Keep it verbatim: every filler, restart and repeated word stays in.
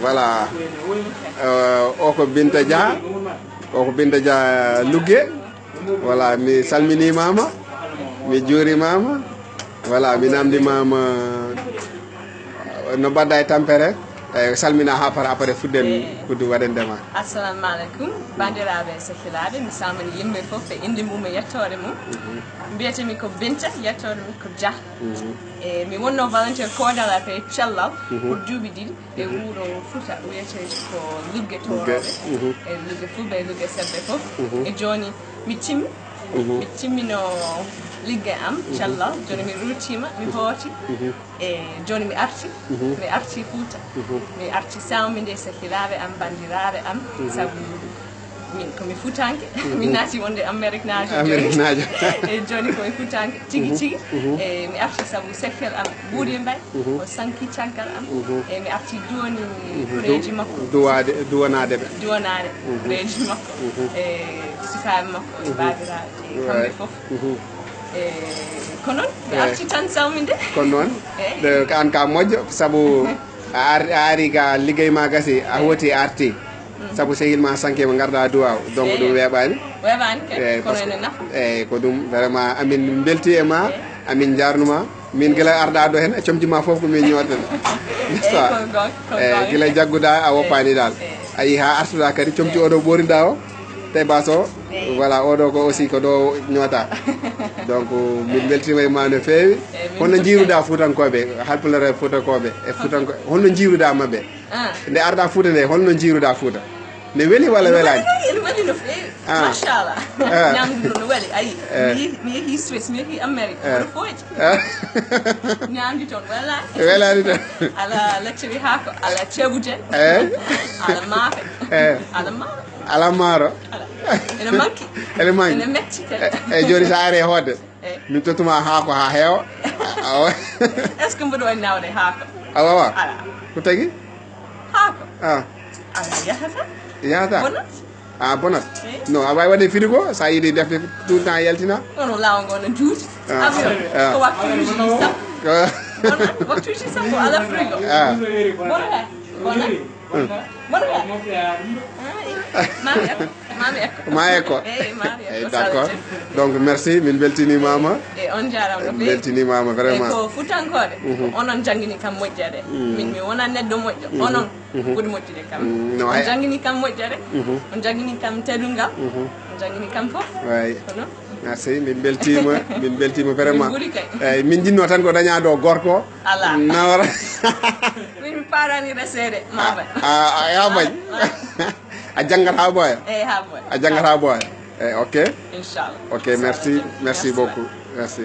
Voilà. Euh, o ko Binta Dia. O ko Binta Dia Lugge. Voilà, mi salminimaama. Mi juurimaama. Voilà, mi namdimaama. No mbaɗɗa e tampere? Eyi, salmina haa para, après fuɗɗen kuddu waɗen dema. Assalamu aleykum, banndiraaɓe e sehilaaɓe. Mi salmini yimɓe fof e innde mum e yettoore mum. Mbiyetee-mi ko Binta, yettoore mum ko Dia. E mi wonno volontaire koodal affaire cellal pour duuɓi ɗiɗi e wuro Fuuta wiyetee ko Lugge Toorooɓe. E Lugge Fulɓe e Lugge Sebbe fof. E jooni mi timmi, mi timmino ligge am cellal. Jooni mi ruutiima, mi hooti. E jooni mi arti, mi arti Fuuta. Mi arti salminde sehilaaɓe am, banndiraaɓe am, sabu min ko mi Fuutanke. Mi naati wonde Ameriknaajo jooni. Ameriknaajo. E jooni ko mi Fuutanke tigi tigi. E mi arti sabu sekkel am Guuɗi Mbay. O sanki caggal am. E mi arti duwani koreeji makko. Duwaade, duwanaade ɓe. Duwanaade koreeji makko. E sukaaɓe makko, e baabiraaɓe, e kamɓe fof. E ko noon, mi arti tan salminde. Ko noon. Eyi. Ɗe, ko aan ka moƴƴo, sabu a ar-, a ari ka liggey ma gasi, a hooti a arti. Sabu sehil ma sanke ma ngarda duwaw. Donc ɗum weeɓaani. Weeɓaani kay, eyi, kono ene nafa. Eyi, ko ɗum vraiment amin mbelti e ma, amin njarnuma. Min gila arɗa ɗo heen, a comci ma fof ko min ñooten. N'est-ce pas? Eyi, ko goonga, ko goonga. Eyi, gila jagguɗa a woppaani dal. Eyi. A yii haa artuɗa kadi, comci oɗo ɓorinɗa o. Te baso, voilà, oɗo ko aussi ko ɗo ñoota. Donc, min mbeltima e ma no feewi. Eyi, min fof kay. Honno njiiruɗa Fuutankooɓe, Haalpulaar e Fuutankooɓe, e Fuutanko-, honno njiiruɗa maɓɓe? Ah. Nde arɗa Fuuta nde, holno njiiruɗa Fuuta? Ne weli walla welaani? Ene weli, ene weli no feewi. Ah. Machallah. Ah. Ñamdu ndu no weli, ayi. Eh. Mi yehi, mi yehi Suisse, mi yehi Amérique. Eh. Kono fooji. Ah. Ñamdu toon welaani. Welaani toon. Ala lacciri haako, ala ceebu jen. Eh. Ala maafe. Eh. Ala maaro. Ala maaro. Ala. Ene manki. Ene manki. Ene metti kadi. Eh, eh, jooni so a ari e hoodde. Eyi. Min tottuma haako haa heewa. Awa. Est-ce que mboɗo waɗi nawde haako? Awa, awa. Ala. Ko tagi? Haako. Ah. Ala, yahata. Yahata? Bonat. Ah, bonat. Eyi. Non, a wawi waɗde frigo, sa yiɗi defde tout le temps yaltina. Kono laawol ngol no juuti. Ah. Avion, ah, ko waktuuji sappo. Ko bonat, waktuuji sappo ala frigo. Ah. Bonat. Bonat. Hmm. Bonat. Ah, mami ekko. Mami ekko. Ma ekko. Eyi, mami ekko. Eyi, d'accord. Donc, merci, min mbeltinimaama. E on jaaraama no feewi. Mbeltinimaama vraiment. E ko Fuutankooɓe, mhm, ko onon njanngini kam moƴƴere. Mm. Min mi wonaa neɗɗo moƴƴo. Mhm. Onon, mhm, ɓuri moƴƴude kam. Mm, no, on njanngini kam moƴƴere. Mhm. On njanngini kam teddungal. Mhm. On njanngini kam fof. Waay. Kono? Merci, min mbeltiima, min mbeltiima vraiment. Min nguuri kay. Eyi, min njinnoo tan ko dañaa ɗo gorko. Alaa. Nawra. Min mi paarani reseede, ma bañ. A, a, a, a bañ. A janngat haa ɓooya? Eyi, haa ɓooya. A janngat haa ɓooya? Eyi, ok. Inchallah. Ok, merci, merci beaucoup. Merci.